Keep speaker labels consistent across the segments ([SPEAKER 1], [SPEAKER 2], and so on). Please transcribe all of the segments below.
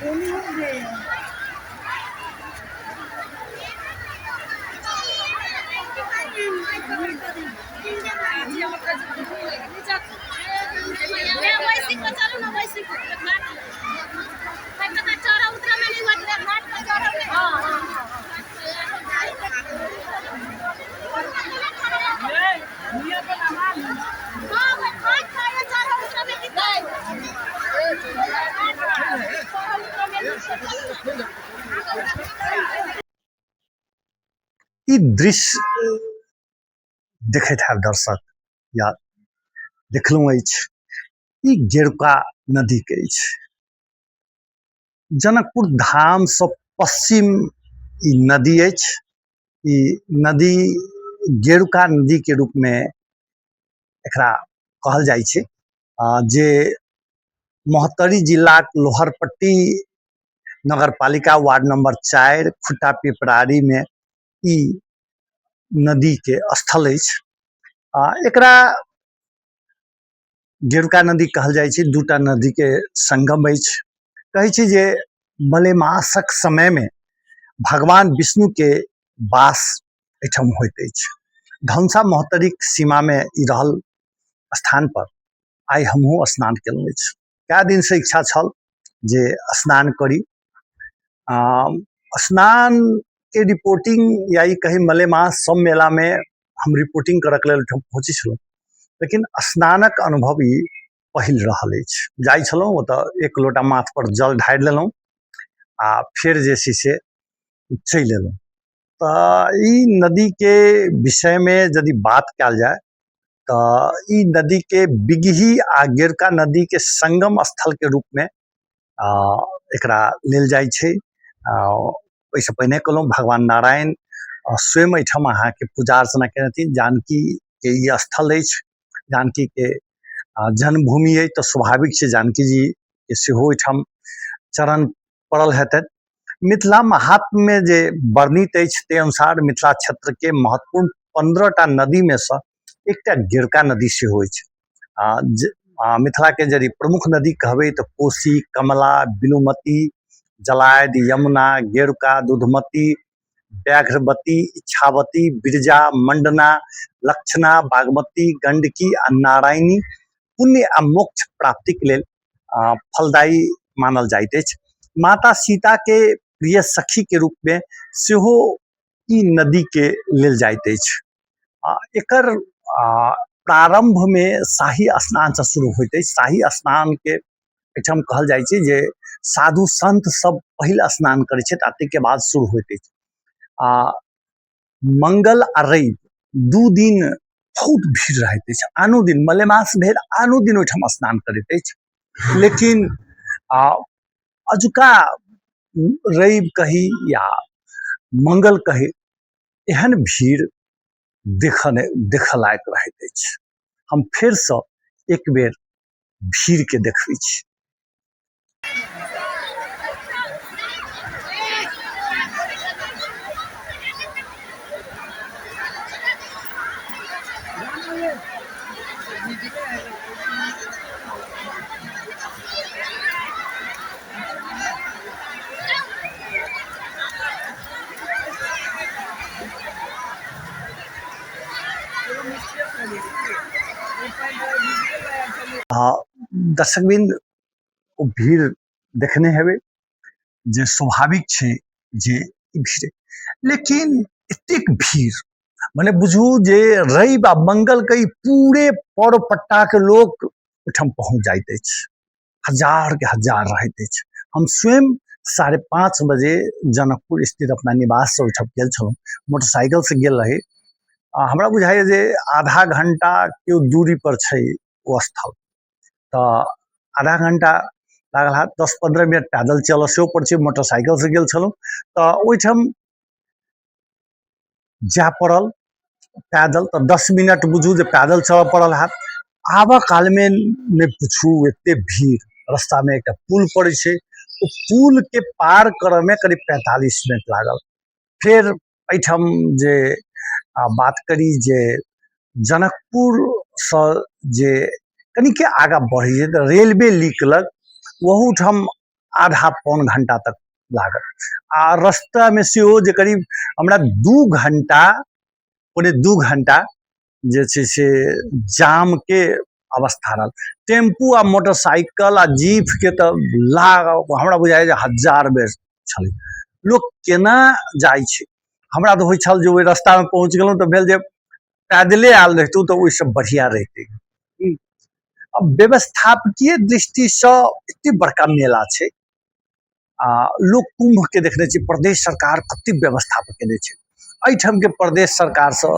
[SPEAKER 1] ई दृश्य देखैत हैब दर्शक या देखलहुँ अछि। ई गेरुका नदीके अछि। जनकपुर धामसँ पश्चिम ई नदी अछि। ई नदी गेरुका नदीके रूपमे एकरा कहल जाइ छै, जे महोत्तरी जिलाक लोहरपट्टी नगरपालिका वार्ड नंबर 4 खुट्टा पिपरारी में ई नदी के स्थल अछि। एकरा गेरुका नदी कहल जाइ छै। दूटा नदी के संगम अछि। कहै छै जे मलेमासक समय में भगवान विष्णु के वास एहिठाम होइत अछि। धनुषा महोत्तरीक सीमा में ई रहल स्थान पर आइ हमहूँ स्नान केलहुँ अछि। कए दिनसँ इच्छा छल जे स्नान करी। स्नानके रिपोर्टिंग या ई कही मलेमास सब मेलामे हम रिपोर्टिंग करऽके लेल ओहिठाम पहुँचै छलहुँ, लेकिन स्नानक अनुभव ई पहिल रहल अछि। जाइ छलहुँ ओतऽ एक लोटा माथपर जल ढारि लेलहुँ आ फेर जे छै से चलि एलहुँ। तऽ ई नदीके विषयमे यदि बात कयल जाय तऽ ई नदीके बिगही आ गेरुका नदीके संगम स्थलके रूपमे एकरा लेल जाइ छै। ओहिसँ पहिने कहलहुँ भगवान नारायण स्वयं एहिठाम अहाँके पूजा अर्चना केने छथिन। जानकीके ई स्थल अछि, जानकीके जन्मभूमि अछि, तऽ स्वाभाविक छै जानकी जीके सेहो एहिठाम चरण पड़ल हेतनि। मिथिला महात्म्य जे वर्णित अछि ताहि अनुसार मिथिला क्षेत्रके महत्वपूर्ण 15टा नदीमे सँ एकटा गेरुका नदी सेहो अछि। मिथिलाके यदि प्रमुख नदी कहबै तऽ कोशी, कमला, बिलुमती, जलायद, यमुना, गेरुका, दूधमती, व्याघ्रवती, इच्छावती, बिरजा, मंडना, लक्षणा, बागमती, गंडकी आ नारायणी पुण्य आ मोक्ष प्राप्तिक लेल फलदायी मानल जाइत अछि। माता सीता के प्रिय सखी के रूप में सेहो ई नदी के लेल जाइत अछि। एकर प्रारंभ में शाही स्नान से शुरू होइत अछि। शाही स्नान के एहिठाम कहल जाइ छै जे साधु संत सब पहिल स्नान करै छथि आ ताहिके बाद शुरू होइत अछि। आ मंगल आ रवि 2 दिन बहुत भीड़ रहैत अछि। आनो दिन मलेमास भेल आनो दिन ओहिठाम स्नान करैत अछि, लेकिन अजुका रवि कही या मंगल कही एहन भीड़ देखऽ लायक रहैत अछि। हम फेरसँ एक बेर भीड़के देखबै छी। दर्शकवृंद, ओ भीड़ देखने हेबै जे स्वाभाविक छै जे ई भीड़, लेकिन एतेक भीड़ मने बुझू जे रवि आ मंगल के ई पूरे परोपट्टा के लोक ओहिठाम पहुँच जाइत अछि। हजार के हजार रहैत अछि। हम स्वयं 5:30 बजे जनकपुर स्थित अपना निवास से ओहिठाम गेल छलहुँ, मोटरसाइकिल से गेल रही। हमरा बुझाइए जे आधा घंटा के दूरी पर छै ओ स्थल, तऽ आधा घंटा लागल हैत, 10-15 मिनट पैदल चलऽ सेहो पड़ै छै। मोटरसाइकिल से गेल छलहुँ तऽ ओहिठाम जाय पड़ल पैदल, तऽ 10 मिनट बुझू जे पैदल चलऽ पड़ल हैत। आबऽ कालमे नहि पूछू, एते भीड़, रास्तामे एकटा पुल पड़ै छै, ओ पुलके पार करऽमे करीब 45 मिनट लागल। फेर एहिठाम जे बात करी जे जनकपुरसँ जे कनिके आगाँ बढ़ै छै तऽ रेलवे लीक लग ओहूठाम आधा पौन घंटा तक लागत। आ रास्तामे सेहो जे करीब हमरा 2 घंटा 1.75 घंटा जे छै से जामके अवस्था रहल। टेम्पू आ मोटरसाइकिल आ जीपके तऽ लाग हमरा बुझाइ जे 1000 बेर छलै। लोक केना जाइ छै, हमरा तऽ होइ छल जे ओहि रास्तामे पहुँच गेलहुँ तऽ भेल जे पैदले आयल रहितहुँ तऽ ओहिसँ बढ़िआँ रहितै। अब व्यवस्थापकीय दृष्टिसँ एते बड़का मेला छै आ लोक कुम्भके देखने छी, प्रदेश सरकार कते व्यवस्थापन केने छै। एहिठामके प्रदेश सरकारसँ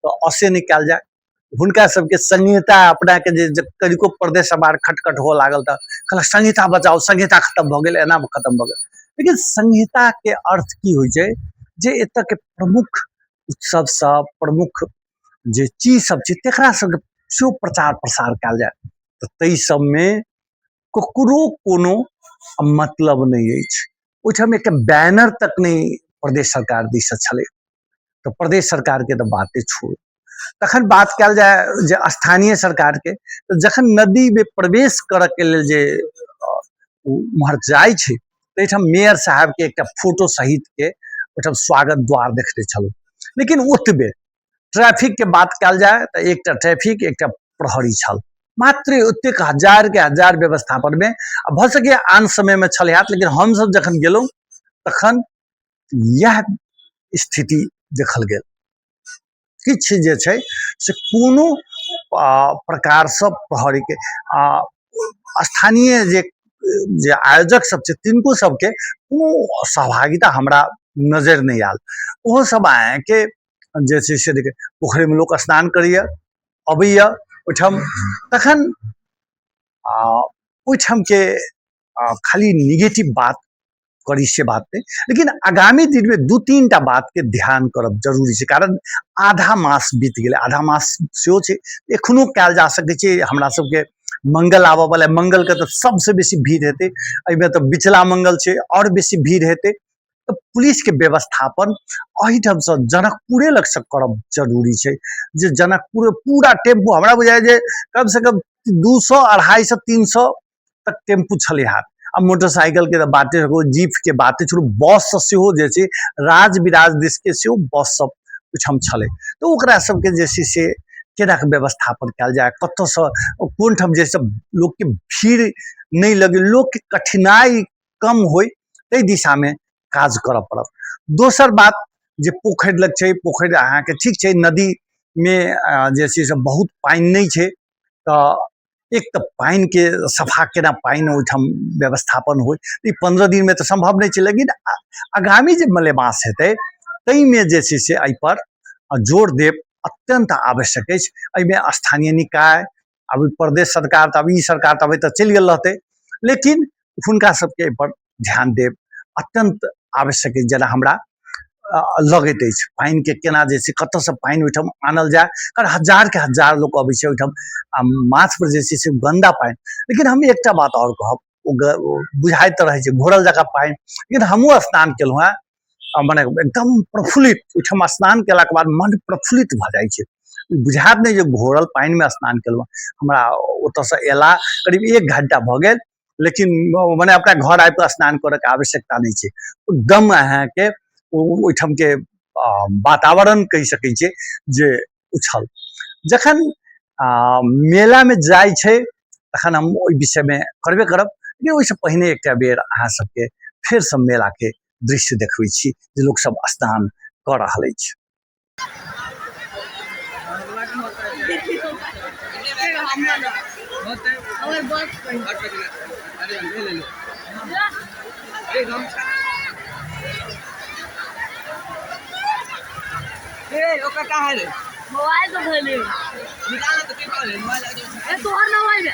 [SPEAKER 1] तऽ असे नहि कयल जाय, हुनका सबके संहिता अपनाके जे कनिको प्रदेश समार खटखट हुअ लागल तऽ कहलक संहिता बचाउ, संहिता खतम भऽ गेल, एना खतम भऽ गेल। लेकिन संहिताके अर्थ की होइ छै जे एतऽके प्रमुख उत्सव सब, प्रमुख जे चीज सब छै तकरा सबके सेहो प्रचार प्रसार कयल जाय, तऽ ताहि सबमे ककरो कोनो मतलब नहि अछि। ओहिठाम एकटा बैनर तक नहि प्रदेश सरकार दिससँ छलै, तऽ प्रदेश सरकारके तऽ बाते छोड़ू। तखन बात कयल जाय जे स्थानीय सरकारके, तऽ जखन नदीमे प्रवेश करऽके लेल जे उम्हर जाइ छै ताहिठाम मेयर साहबके एकटा फोटो सहितके ओहिठाम स्वागत द्वार देखने छलहुँ। लेकिन ओतबे ट्रैफिकके बात कयल जाय तऽ एकटा ट्रैफिक एकटा प्रहरी छल मात्र, ओतेक हजार के हजार व्यवस्थापनमे। आ भऽ सकैए आन समयमे छल हैत, लेकिन हमसभ जखन गेलहुँ तखन इएह स्थिति देखल गेल। किछु जे छै से कोनो प्रकारसँ प्रहरीके आ स्थानीय जे जे आयोजक सब छै तिनको सबके कोनो सहभागिता हमरा नजरि नहि आयल। ओहो सब अहाँके जे छै से देखियौ पोखरिमे लोक स्नान करैए, अबैए ओहिठाम, तखन ओहिठामके खाली निगेटिव बात करी से बात नहि, लेकिन आगामी दिनमे 2-3 टा बातके ध्यान करब जरूरी छै। कारण आधा मास बीत गेलै, आधा मास सेहो छै, एखनो कयल जा सकै छै। हमरा सबके मंगल आबऽ वला, मंगलके तऽ सबसँ बेसी भीड़ हेतै, एहिमे तऽ बिचला मंगल छै, आओर बेसी भीड़ हेतै। तऽ पुलिसके व्यवस्थापन एहिठामसँ जनकपुरे लगसँ करब जरूरी छै, जे जनकपुर पूरा टेम्पू हमरा बुझाइ जे कमसँ कम 200 250 300 तक टेम्पू छलै हैत। आ मोटरसाइकिलके तऽ बाते छोड़ू, जीपके बाते छोड़ू, बससँ सेहो जे छै राज बिराज दिसके सेहो बस सब ओहिठाम छलै। तऽ ओकरा सबके जे छै से केना कऽ व्यवस्थापन कयल जाय, कतऽसँ कोन ठाम जाहिसँ लोकके भीड़ नहि लगै, लोकके कठिनाइ कम होइ, ताहि दिशामे काज करऽ पड़त। दोसर बात जे पोखरि लग छै, पोखरि अहाँके ठीक छै, नदीमे जे छै से बहुत पानि नहि छै, तऽ एक तऽ पानिके सफा केना पानि ओहिठाम व्यवस्थापन होइ, ई 15 दिनमे तऽ सम्भव नहि छै, लेकिन आगामी जे मलेमास हेतै ताहिमे जे छै से एहिपर जोर देब अत्यन्त आवश्यक अछि। एहिमे स्थानीय निकाय, आब प्रदेश सरकार तऽ आब ई सरकार तऽ अबै तऽ चलि गेल रहतै, लेकिन हुनका सबके एहिपर ध्यान देब अत्यन्त आवश्यक अछि जेना हमरा लगैत अछि। पानिके केना जे छै कतऽसँ पानि ओहिठाम आनल जाय, कारण हजारके हजार लोक अबै छै ओहिठाम आ माथपर जे छै से गन्दा पानि। लेकिन हम एकटा बात आओर कहब, ओ बुझाइत तऽ रहै छै घोरल जकाँ पानि, लेकिन हमहूँ स्नान केलहुँ हेँ, मने एकदम प्रफुल्लित। ओहिठाम स्नान केलाके बाद मन प्रफुल्लित भऽ जाइ छै, बुझायत नहि जे घोरल पानिमे स्नान केलहुँ। हमरा ओतऽसँ अयला करीब 1 घंटा भऽ गेल, लेकिन मने अपना घर आबि कऽ स्नान करऽके आवश्यकता नहि छै, एकदम अहाँके ओहिठामके वातावरण कहि सकै छियै जे उछल। जखन मेलामे जाइ छै तखन हम ओहि विषयमे करबे करब, लेकिन ओहिसँ पहिने एकटा बेर अहाँ सबके फेरसँ मेलाके दृश्य देखबै छी जे लोकसब स्नान कऽ रहल अछि।
[SPEAKER 2] ओकर का है रे?
[SPEAKER 3] मोबाइल तो धैले
[SPEAKER 2] निकाल तो के पाले मोबाइल।
[SPEAKER 3] ए तोहर ना मोबाइल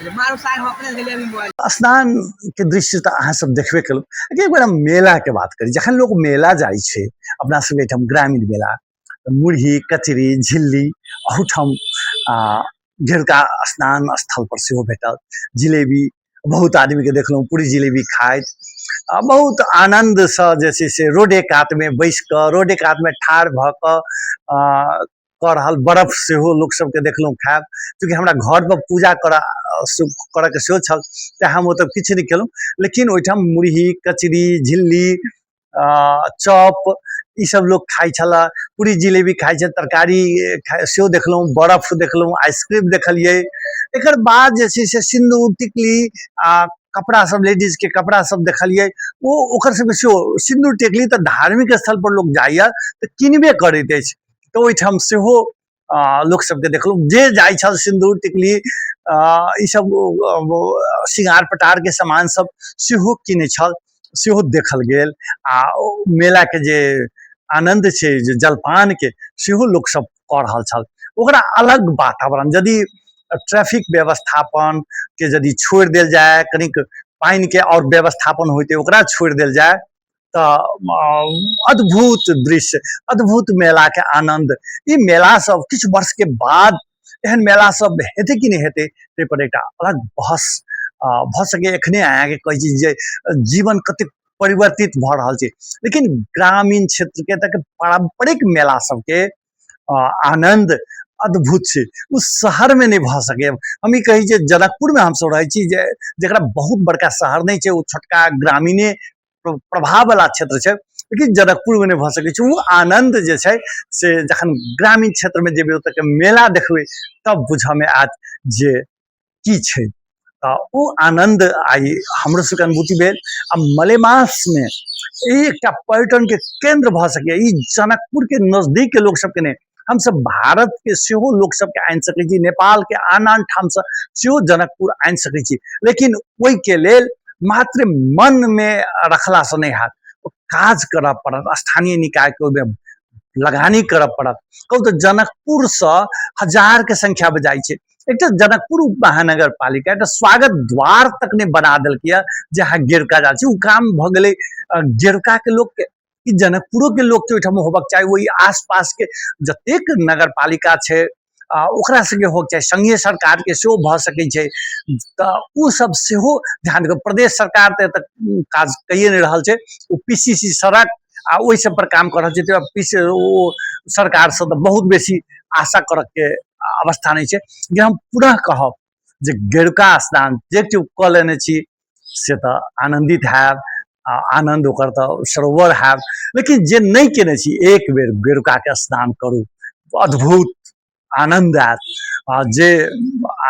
[SPEAKER 3] में
[SPEAKER 2] मारो सार हम अपने धैले अभी मोबाइल।
[SPEAKER 1] स्नान के दृश्य तऽ अहाँ सब देखबे केलहुँ, लेकिन एक बेर हम मेला के बात करी। जखन लोक मेला जाइ छै, अपना सबके एहिठाम ग्रामीण मेला, मुरही कचरी झिल्ली अहूठाम घेरका स्नान स्थल पर सेहो भेटल। जिलेबी बहुत आदमीके देखलहुँ पूरी जिलेबी खाइत, आ बहुत आनन्दसँ जे छै से रोडे कातमे बैस कऽ, रोडे कातमे ठाढ़ भऽ कऽ कऽ रहल। बर्फ सेहो लोक सबके देखलहुँ खायब। चूँकि हमरा घरपर पूजा करऽके सेहो छल, तेँ हम ओतऽ किछु नहि खेलहुँ। लेकिन ओहिठाम मुरही, कचरी, झिल्ली, चॉप ई सब लोक खाइ छलए, पूरी जिलेबी खाइ छै, तरकारी सेहो देखलहुँ, बर्फ देखलहुँ, आइसक्रीम देखलियै। एकर बाद जे छै से सिन्दूर, टिकली आ कपड़ा सब, लेडीजके कपड़ा सब देखलियै। ओ ओकर सबके सेहो सिन्दूर टिकली तऽ धार्मिक स्थल पर लोक जाइया तऽ किनबे करैत अछि, तऽ ओहिठाम सेहो लोक सबके देखलहुँ जे जाइ छल सिन्दूर टिकली ई सब श्रृंगार पटारके सामान सब सेहो किनै छल, सेहो देखल गेल। आ मेलाके जे आनन्द छै, जे जलपानके सेहो लोकसब कऽ रहल छल, ओकरा अलग वातावरण। यदि ट्रैफिक व्यवस्थापनके यदि छोड़ि देल जाय, कनिक पानिके आओर व्यवस्थापन होइतै, ओकरा छोड़ि देल जाय तऽ अद्भुत दृश्य, अद्भुत मेलाके आनन्द। ई मेला सब किछु वर्षके बाद एहन मेला सब हेतै कि नहि हेतै, ताहि पर एकटा अलग बहस भऽ सकैए। एखने अहाँके कहै छी जे जीवन कतेक परिवर्तित भऽ रहल छै, लेकिन ग्रामीण क्षेत्रके तक पारम्परिक मेला सबके आनन्द अद्भुत छै, ओ शहरमे नहि भऽ सकैए। हम ई कहै जे जनकपुरमे हमसब रहै छी, जे जकरा बहुत बड़का शहर नहि छै, ओ छोटका ग्रामीणे प्रभाववला क्षेत्र छै, लेकिन जनकपुरमे नहि भऽ सकै छै ओ आनन्द। जे छै से जखन ग्रामीण क्षेत्रमे जेबै, ओतऽके मेला देखबै, तब बुझऽमे आयत जे की छै। तऽ ओ आनन्द आइ हमरो सबके अनुभूति भेल। आ मलेमासमे एकटा पर्यटनके केन्द्र भऽ सकैए। ई जनकपुरके नजदीकके लोक सबके नहि, हमसब भारतके सेहो लोक सबके आनि सकै छी, नेपालके आन आन ठामसँ सेहो जनकपुर आनि सकै छी। लेकिन ओहिके लेल मात्र मनमे रखलासँ नहि हैत, ओ काज करऽ पड़त, स्थानीय निकायके ओहिमे लगानी करऽ पड़त। कहू तऽ जनकपुरसँ हजारके संख्यामे जाइ छै। एकटा जनकपुर महानगर पालिका एकटा स्वागत द्वार तक नहि बना देलकै जे अहाँ गेरुका जा छी। ओ काम भऽ गेलै गेरुकाके लोकके कि जनकपुरोके लोकके ओहिठाम होबक चाही? ओहि आसपासके जतेक नगर पालिका छै ओकरा सबके होबक चाही, संघीय सरकारके सेहो भऽ सकै छै। तऽ ओ सब सेहो ध्यान दे। प्रदेश सरकार तऽ एतऽ काज कैए नहि रहल छै, ओ PCC सड़क आ ओहि सब पर काम कऽ रहल छै। तऽ पी सी ओ सरकारसँ तऽ बहुत बेसी आशा करऽके अवस्था नहि छै। जे हम पुनः कहब जे गेरुका स्नान जे केओ कऽ लेने छी से तऽ आनन्दित हैब, आ आनन्द ओकर तऽ सरोवर हैब। लेकिन जे नहि केने छी, एक बेर गेरुकाके स्नान करू, अद्भुत आनन्द आयत। आ जे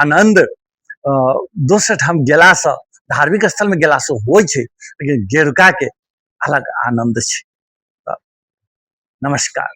[SPEAKER 1] आनन्द दोसर ठाम गेलासँ, धार्मिक स्थलमे गेलासँ होइ छै, लेकिन गेरुकाके अलग आनन्द छै। नमस्कार।